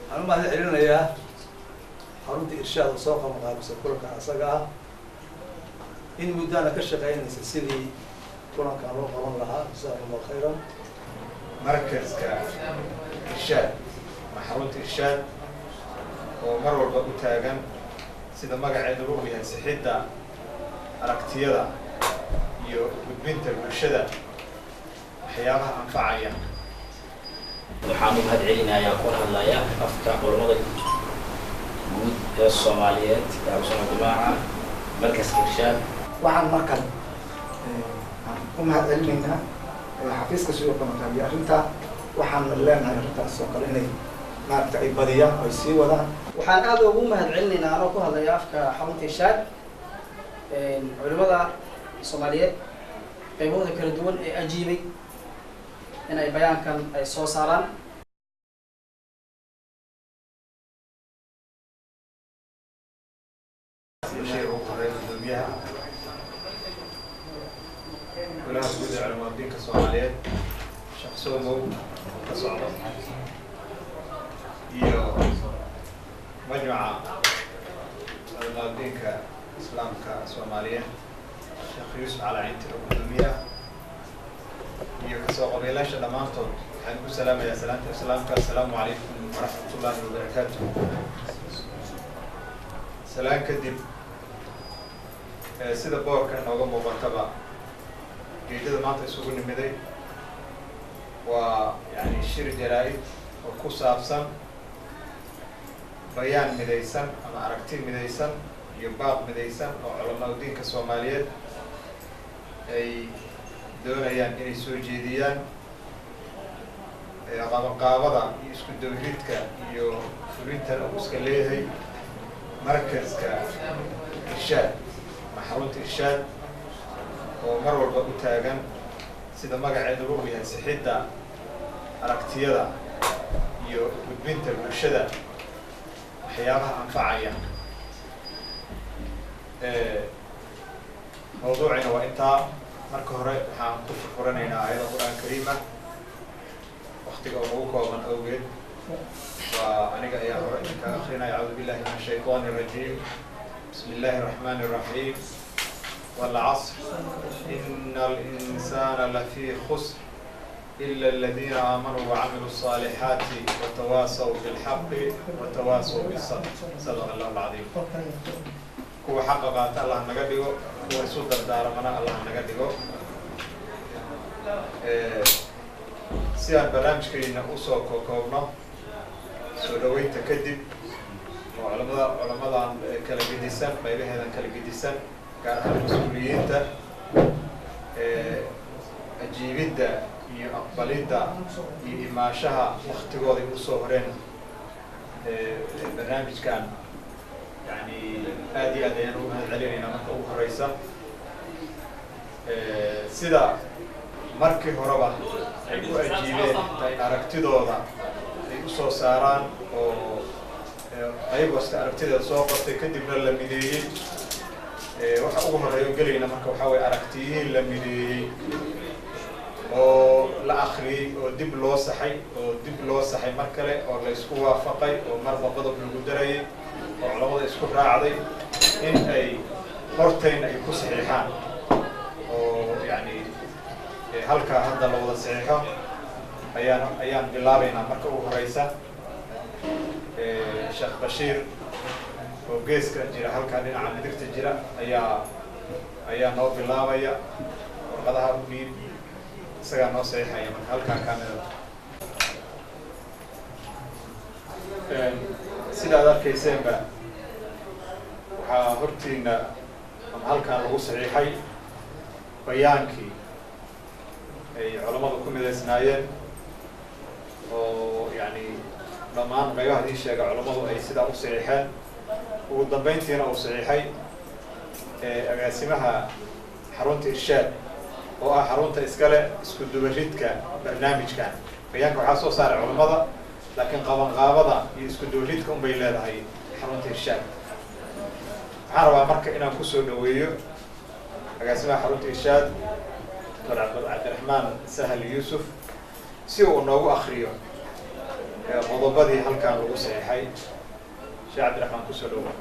Waxaan u mahad celinayaa xarunta Irshaad oo soo qabanqaabisay kulankan asaga ah, in muddaana ka shaqeynaysa sidii kulankan loo qaban lahaa. Jasaakum Allahu khayran. Markaska Irshaad ama xarunta Irshaad oo mar walba u taagan, sida magaceeduba uu yahay, sixidda aragtiyada iyo gudbinta bulshada waxyaabaha anfacaya. Waxaan u mahad celinayaa, kuna hadlaya afka culamada guud ee Soomaaliyeed ee Ahlusuna Jamaaca, markaska Irshaad. Waxaan markan aan u mahad celinaynaa xafiiska sidoo qabanqaabiya arrintaa. Waxaana leenahay arrintaas oo kale inay maaragta ay badiyaan, ay sii wadaan. Waxaan aada ugu mahad celinaynaa, anoo ku hadlaya afka xarunta Irshaad, culimada Soomaaliyeed qaybahooda kala duwan ee ajiibay in ay bayaankan ay soo saaraan. Bashiir ugu horeeya, gudoomiyaha golaha guud ee culimaadiinka Soomaaliyeed, Sheekh Somow oo ka socdo, iyo majmaca culimaadiinka Islaamka Soomaaliyeed, Sheekh Yuusuf Cali Cinti oo gudoomiyaha, iyo kasoo qabiilaasha dhammaantood, waxaan ku salaamayaa salaanta Islaamka: Assalaamu calaykum waraxmat ullaahi wabarakaatu. Salaan kadib, sida boorka nooga muuqataba, ujeedada maanta isugu nimiday waa yani shir jaraa-id oo ku saabsan bayaan midaysan ama aragti midaysan iyo baaq midaysan oo culamaa diinka Soomaaliyeed ay doonayaan inay soo jeediyaan. Qabanqaabada iyo isku dawridka iyo fulintan uu iska leeyahay markaska Irshaad ama xarunta Irshaad oo mar walba u taagan, sida magaceeduba uu yahay, sixidda aragtiyada iyo gudbinta bulshada waxyaabaha anfacaya. Mawduucina waa intaa. Marka hore waxaan ku furfuranaynaa aayada Qur-aan Kariim ah. Waktiga oo nagu kooban awgeed, waa aniga ayaa hore idinkaga akrinaya. Acuudu billahi min ashayطaan الrajiim. Bismi اllahi الraxman الraxiim. Wاlcصr, ina alinsana lafii khusr, ila aladina aamanuu wacamiluu الصaalixaati watawaasaw bilxaqi watawaasaw bالsabr. Sadaqa Allahu alcadiim. Kuwa xaqa qaata Allah naga dhigo, kuwa isu dardaaramana Allah naga dhigo. Si aan barnaamijkayna usoo kokoobno, soo dhaweynta kadib oo culamadan kala gedisan, qaybaheedan kala gedisan, gaar ahaan mas-uuliyiinta, ajiibidda iyo aqbalidda iyo imaashaha waktigooday usoo horeen barnaamijkan, yani aad iyo aad ayaan ugu mahad celinaynaa. Marka ugu horeysa, sida markii horeba ay u ajiibeen xitaa in aragtidooda ay usoo saaraan oo qayb kasta aragtideeda soo qortay, kadibna la mideeyey. Waxa ugu horeeya o gelayna marka waxaa weye aragtiyihii la mideeyey oo la akriyey oo dib loo saxay oo dib loo saxay mar kale oo la isku waafaqay oo marba qodob lagu darayay oo culamada isku raacday in ay hortayna ay ku saxiixaan oo yani halkaa hadda la wada saxiixo ayaan bilaabaynaa. Marka ugu horeysa, Sheekh Bashiir oo geeska jira, halkaa dhinaca midigta jira, ayaa noo bilaabaya. Warqadaha u dhiib, isagaa noo saxiixaya. Marka halkaa kamerada, sida ad arkayseenba, waxaa hortiina ama halkan lagu saxiixay bayaankii ay culammadu ku midaysnaayeen oo yani dhammaan qaybaha idin sheega culammadu ay sidaa u saxiixeen. Ugu dambeyntiina uu saxiixay agaasimaha xarunta Irshaad oo ah xarunta iskale isku dubaridka barnaamijkan. Bayaanka waxaa soo saaray culammada, laakiin qabanqaabada iyo isku dubaridka un bay leedahay xarunta Irshaad. Waxaan rabaa marka inaan kusoo dhaweeyo agaasimaha xarunta Irshaad, Doctor Cabdiraxmaan Sahal Yuusuf, si uu noogu akriyo. Qodobadii halkan lagu saxiixay, Sheekh Cabdiraxmaan, kusoo dhowo.